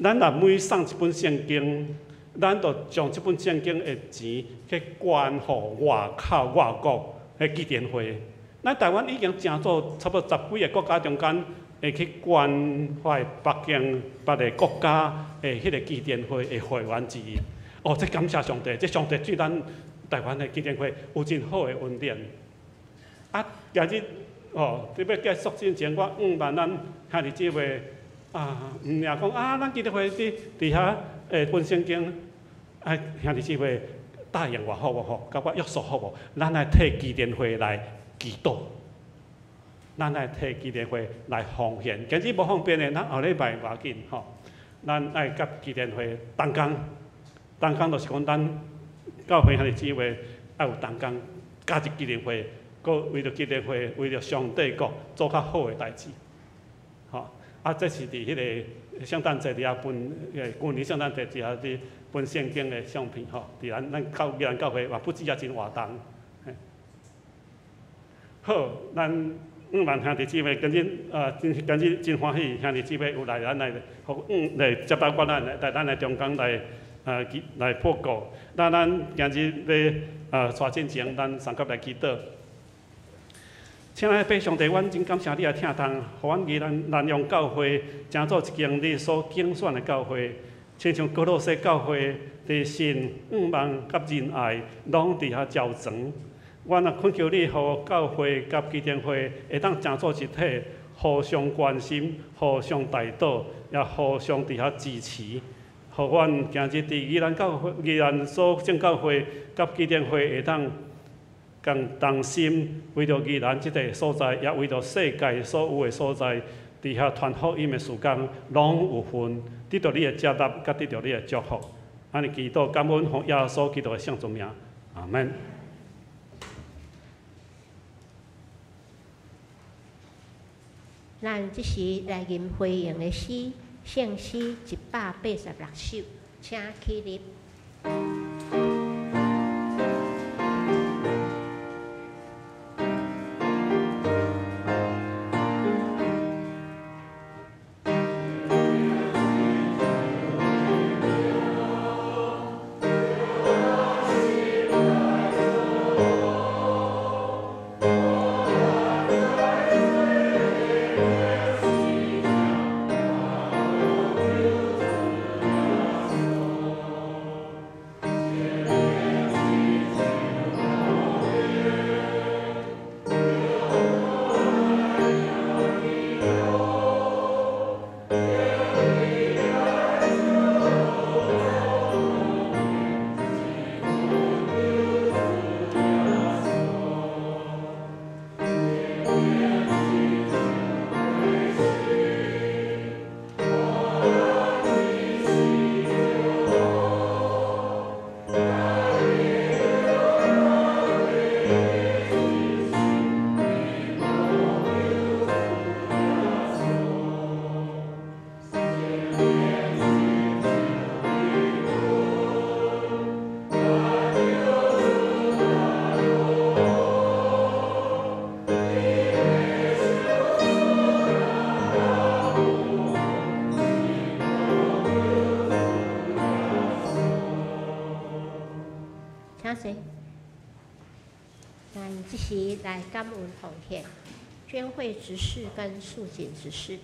咱若每送一本聖經，咱就將這本聖經的錢去捐予外口外國的基甸會。咱台灣已經成做差不多十幾个國家中間，會去關懷北京別个國家的彼个基甸會的會員之一。哦，這感謝上帝，這上帝對咱台灣的基甸會有真好的恩典。啊，今日哦，佇欲結束之前，我向望咱兄弟姊妹啊，毋爾講啊，咱基甸會佇遐分聖經，啊，兄弟姊妹答應我好無吼？共我約束好無？咱愛替基甸會來祈禱。咱愛替基甸會來奉獻，今日無方便的，咱後禮拜無要緊吼。咱愛佮基甸會同工，同工就是講咱教會兄弟姊妹愛有同工，加入基甸會，閣為著基甸會，為著上帝國做較好的代誌。吼，啊，這是佇彼个聖誕節佇遐分，舊年聖誕節佇遐佇分聖經的相片吼，佇咱宜蘭教會嘛不止遮真活動。好，咱。向望兄弟姊妹，今日啊，真今日真歡喜，兄弟姊妹有來咱來，來接待我咱來咱的中間來啊，來報告。那咱今日欲帶進前，咱三甲來祈禱。親愛的父上帝，阮真感謝你的疼痛，予阮宜蘭南陽教會成做一間你所揀選的教會，親像歌羅西教會佇信、向望佮仁愛，攏佇遐交傳。阮也懇求你，予教會佮基甸會會當成做一體，互相關心、互相代禱，也互相佇遐支持。予阮今日佇宜蘭教會、宜蘭所正教會佮基甸會會當共同心，為著宜蘭這个所在，也為著世界所有的所在，佇遐傳福音的事工，攏有份，得著你的接納，佮得著你的祝福。按呢祈禱感恩，奉耶穌基督的聖尊名，阿門。咱這時來吟回應的詩，聖詩186首，請起立。請坐。咱這時來感恩奉獻，捐會執事跟素錦執事。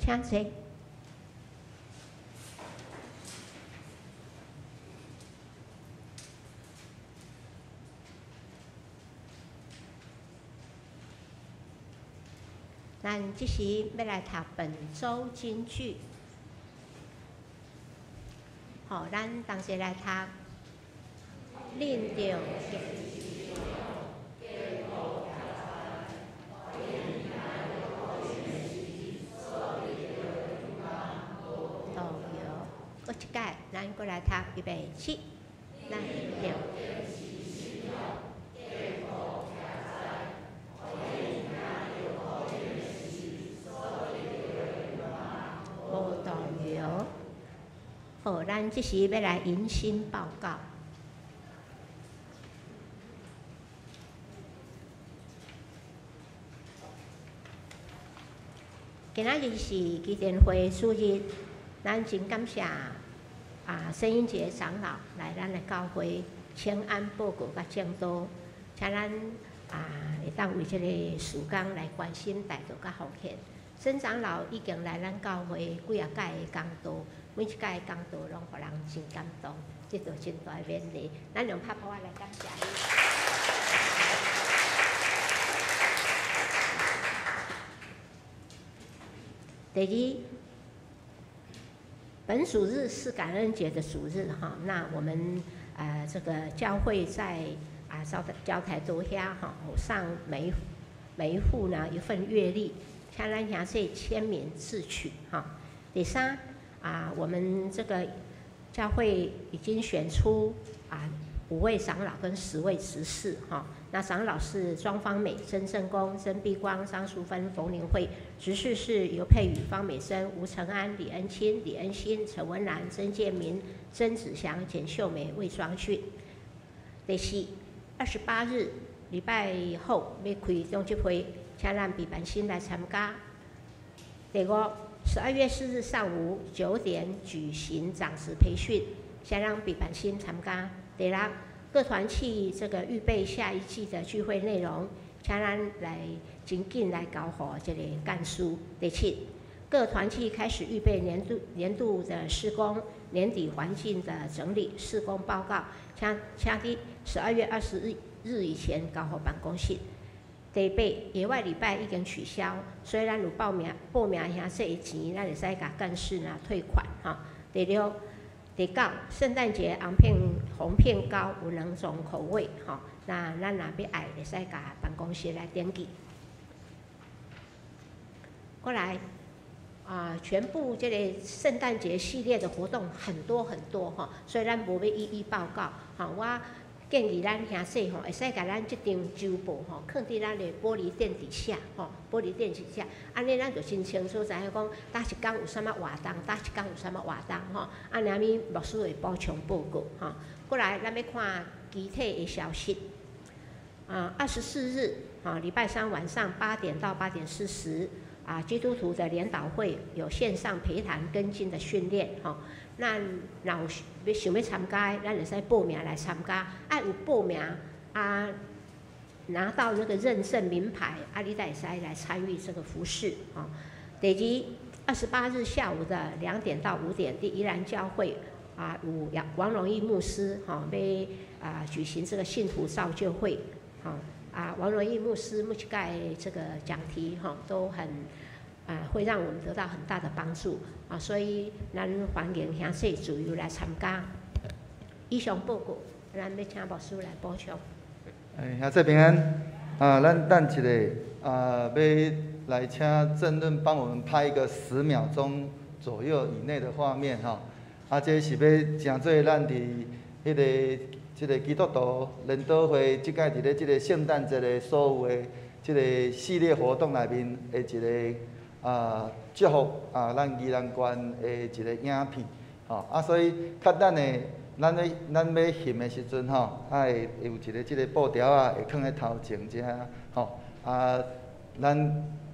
請坐。咱這時欲來讀本週金句，好，咱同齊來讀。恁著動搖，閣一擺，咱閣來讀，預備起，咱著。無動搖。好，咱這時欲來迎新報告。今仔日是基甸會主日，咱真感謝啊，孫英傑長老來咱的教會請安報告佮證道，請咱啊會當為這個事工來關心代禱佮奉獻。孫長老已經來咱教會幾仔擺的講道，每一擺的講道攏予人真感動，得到真大的勉勵。咱用拍噗仔來感謝伊。第二，本主日是感恩節的主日哈，那我們這個教會在啊交台都遐哈，上每一戶呢一份月曆，請咱兄弟簽名自取哈。第三啊，我們這個教會已經選出啊5位長老跟10位執事哈。那長老是莊芳美、曾正功、曾碧光、張淑芬、馮玲慧；執事是尤佩宇、方美珍、吳承安、李恩清、李恩新、陳文蘭、曾建明、曾子祥、簡秀梅、魏莊訓。第四，28日禮拜後欲開中集會，請咱備辦新來參加。第五，12月4日上午9點舉行長執培訓，請咱備辦新參加。第六，各團契這個預備下一季的聚會內容，請咱來真緊來交予這個幹事。第七，各團契開始預備年度的施工、年底環境的整理施工報告，請佇12月20日以前交予辦公室。第八，野外禮拜已經取消，所以咱有報名兄弟的錢，咱會使共幹事呢退款哈。第六。第九，聖誕節紅片糕有2種口味，吼，那咱若欲愛，會使共辦公室來登記。過來，啊，全部這個聖誕節系列的活動很多很多，吼，所以咱無欲一一報告，吼，我建議咱兄弟吼，會使共咱這張週報吼，囥佇咱的玻璃墊底下，吼，玻璃墊底下，按呢咱就真清楚知影講，佗一工有啥物活動，佗一工有啥物活動，吼，按呢咪牧師會補充報告，吼。過來，咱欲看具體的消息。啊，24日，啊，禮拜三晚上8點到8點40，啊，基督徒的聯禱會有線上陪談跟進的訓練，吼。咱若有欲想欲參加，咱會使報名來參加。愛有報名啊，拿到那個認證名牌，啊，你才會使來參與這個服事。啊。第二，28日下午的2點到5點，佇宜蘭教會啊，有王榮義牧師吼，欲啊舉行這個信徒造就會。吼啊，王榮義牧師目前蓋這個講題吼都很啊，會讓我們得到很大的幫助啊，所以咱歡迎兄弟自由來參加。以上報告，咱欲請牧師來補充。兄弟平安啊，咱等一下啊，欲來請鄭潤幫我們拍一個10秒鐘左右以內的畫面吼。啊，這是欲成做咱佇彼個這個基督徒聯禱會，這擺佇咧這個聖誕節的所有的這個系列活動內面的一個。啊，祝福啊，咱宜蘭縣的一個影片，吼啊，所以較等下，咱欲翕的時陣吼，啊會有一個這個布條仔會囥佇頭前遮，吼啊，咱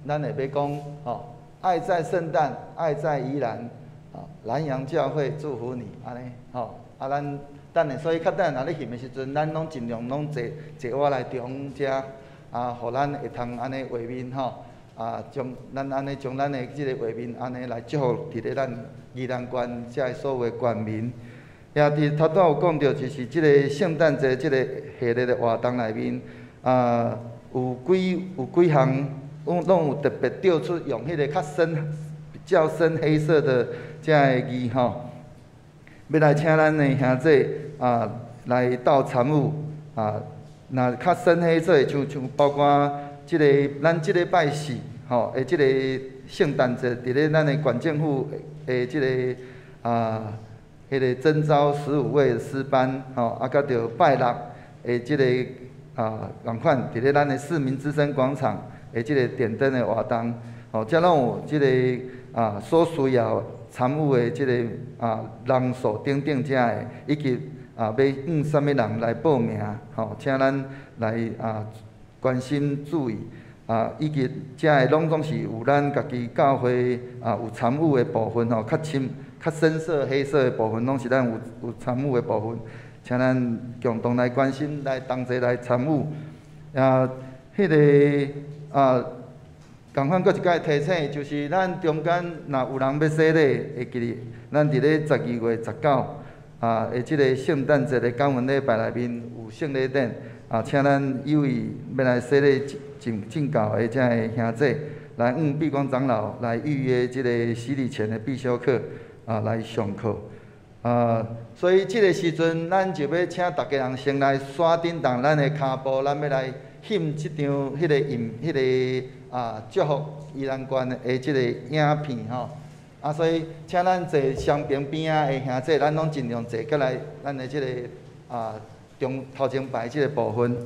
會欲講吼，愛在聖誕，愛在宜蘭，吼，南洋教會祝福你，按呢，吼啊，咱等下，所以較等下若咧翕的時陣，咱攏盡量攏坐坐倚來中遮，啊，予咱會通按呢畫面吼。啊，將咱按呢將咱的這个畫面按呢來祝福佇咧咱宜蘭縣遮的所有的縣民。也佇頭拄仔有講著，就是這个聖誕節這个系列的活動內面，啊，有幾項，攏有特別調出用彼个較深、比較深黑色的遮个字吼，欲來請咱的兄弟啊來鬥參與啊，若較深黑色的，像包括這个咱這禮拜四吼的這个聖誕節，佇咧咱的縣政府的這个啊，彼个徵召15位詩班吼，啊，佮著拜六的這个啊，仝款佇咧咱的市民之聲廣場的這个點燈的活動，吼，遮攏有這个啊所需要參與的這个啊人數等等遮的，以及啊欲向啥物人來報名，吼，請咱來啊關心注意啊，以及遮的攏總是有咱家己教會啊有參與的部分吼，較深、較深色、黑色的部分，攏是咱有參與的部分，請咱共同來關心、來同齊來參與。啊，彼个啊，仝款閣一擺提醒，就是咱中間若有人欲洗禮，會記得咱佇咧12月19啊，的這个聖誕節的感恩禮拜內面有聖禮典啊，請咱有意欲來洗禮進進教的遮个兄弟，來向碧光長老來預約這个洗禮前的必修課啊，來上課啊。所以這个時陣，咱就欲請逐家人先來刷叮當咱的跤步，咱欲來翕這張彼个影、彼个啊祝福宜蘭縣的這个影片吼。啊，所以請咱坐雙邊邊仔的兄弟，咱攏盡量坐過來咱的這个啊中頭前排這個部分。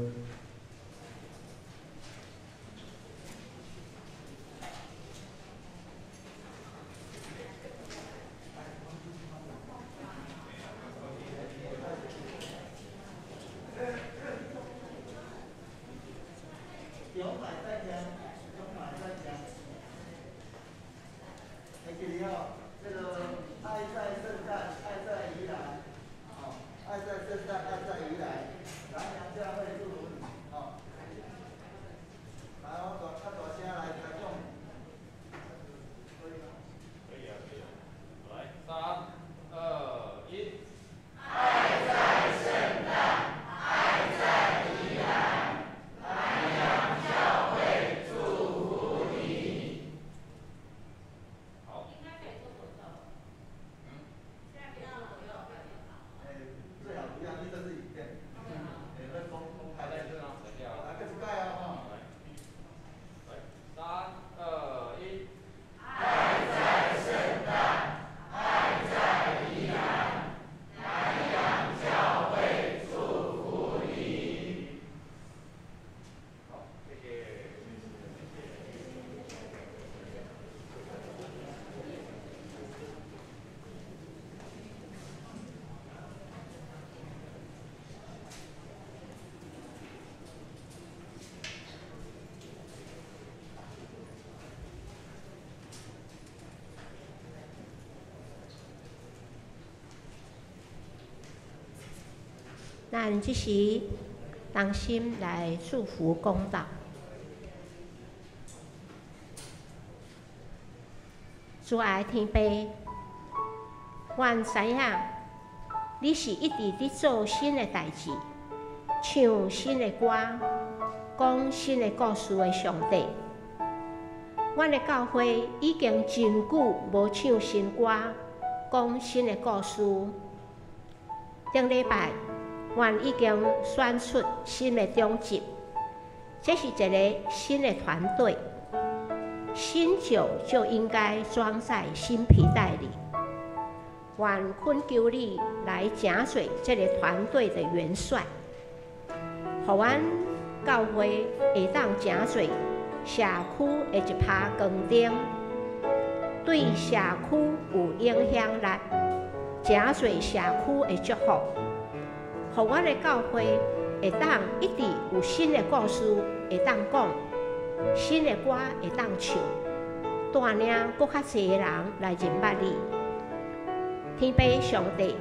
咱這時同心來祝福講道。主愛天父，阮知影你是一直佇做新的代誌，唱新的歌，講新的故事的上帝。阮的教會已經真久無唱新歌，講新的故事。頂禮拜，阮已經選出新的長執，這是一个新的團隊，新酒就應該裝在新皮袋裡。阮懇求你來成做這个團隊的元帥，予阮教會會當成做社區的一拍光燈，對社區有影響力，成做社區的祝福。予阮的教會會當一直有新的故事會當講，新的歌會當唱，帶領閣較濟人來認捌你。天父上帝，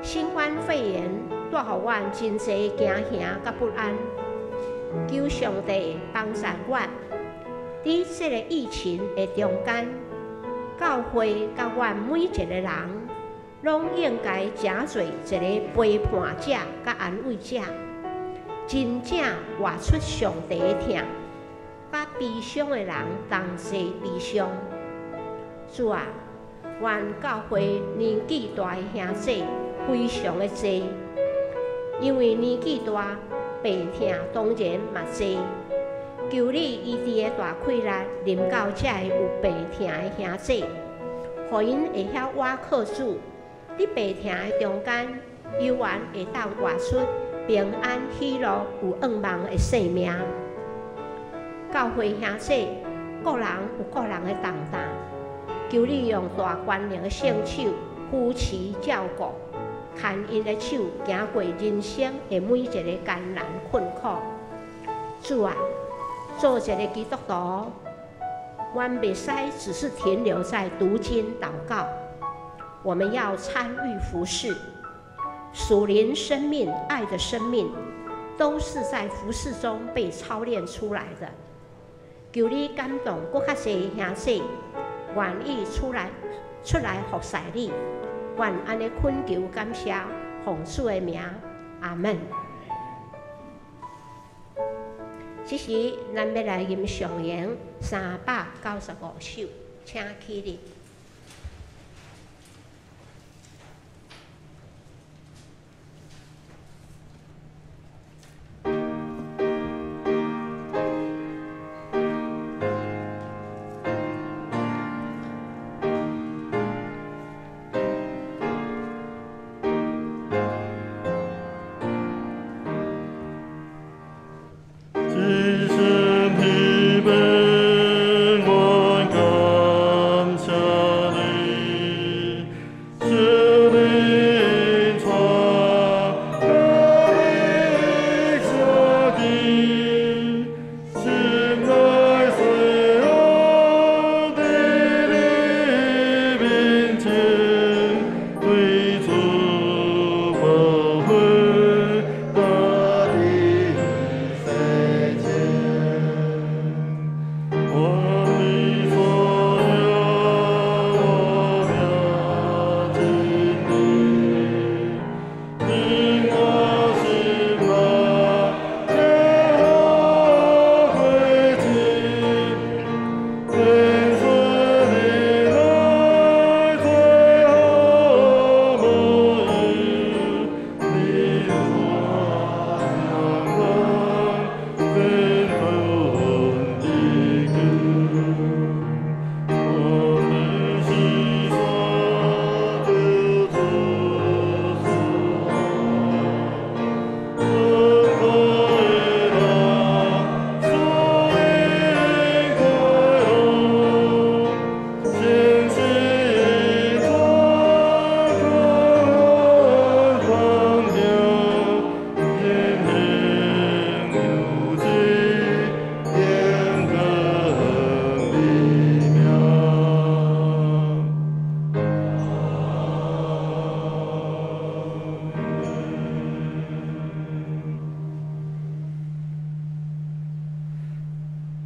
新冠肺炎帶予阮真濟驚嚇佮不安，求上帝幫助阮，佇佇這个疫情的中間，教會佮阮每一個人，攏應該成做一个陪伴者佮安慰者，真正活出上帝的疼，佮悲傷的人同齊悲傷。主啊，阮教會年紀大的兄弟非常的濟，因為年紀大，病痛當然嘛濟。求你醫治的大氣力臨到這个有病痛的兄弟，予𪜶會曉倚靠主，佇病痛的中間，猶原會當活出平安、喜樂、有盼望的生命。教會兄弟，各人有各人的重擔，求你用大權能的聖手扶持照顧，牽𪜶的手行過人生的每一個艱難困苦。主啊，做一个基督徒，阮袂使只是停留在讀經禱告，我們要參與服事。屬靈生命、愛的生命，都是在服事中被操練出來的。求你感動閣較濟兄弟，願意出來服侍你。願按呢懇求感謝，奉主的名，阿們。這時，咱欲來吟上詠395首，請起立。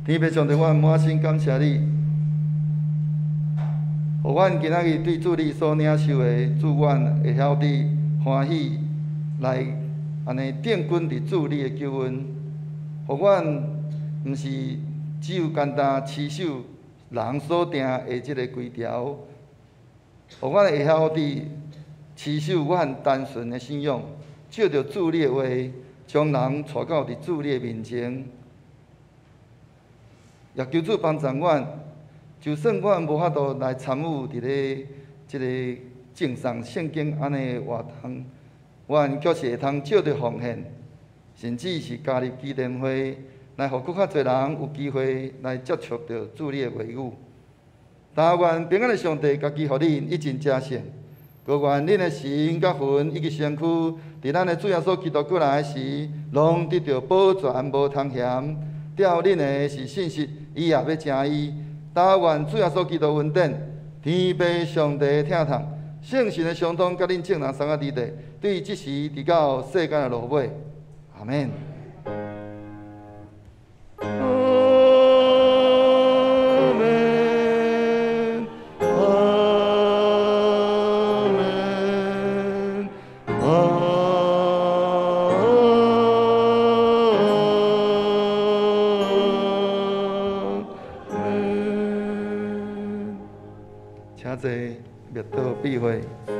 天父上帝，我滿心感謝你，予阮今仔日對主你所領受的，主阮會曉得歡喜來按呢定睛佇主你的救恩，予阮毋是只有簡單持守人所定的這个規條，予阮會曉得持守阮單純的信仰，照著主你的話，將人帶到佇主你的面前。也求主幫助阮，就算阮無法度來參與佇咧這个贈送聖經按呢活動，阮卻是會通藉著奉獻，甚至是加入基甸會，來予閣較濟人有機會來接觸著主你的話語。但願平安的上帝家己予恁一盡成聖，閣願恁的神佮魂以及身軀，佇咱的主耶穌基督過來時，攏得著保全無通嫌。照恁的是信實，伊也欲成伊。但願主耶穌基督恩典，天父上帝的疼痛，聖神的相通，佮恁眾人三个弟弟，對這時直到世間的落尾。阿們。請坐，默禱閉會。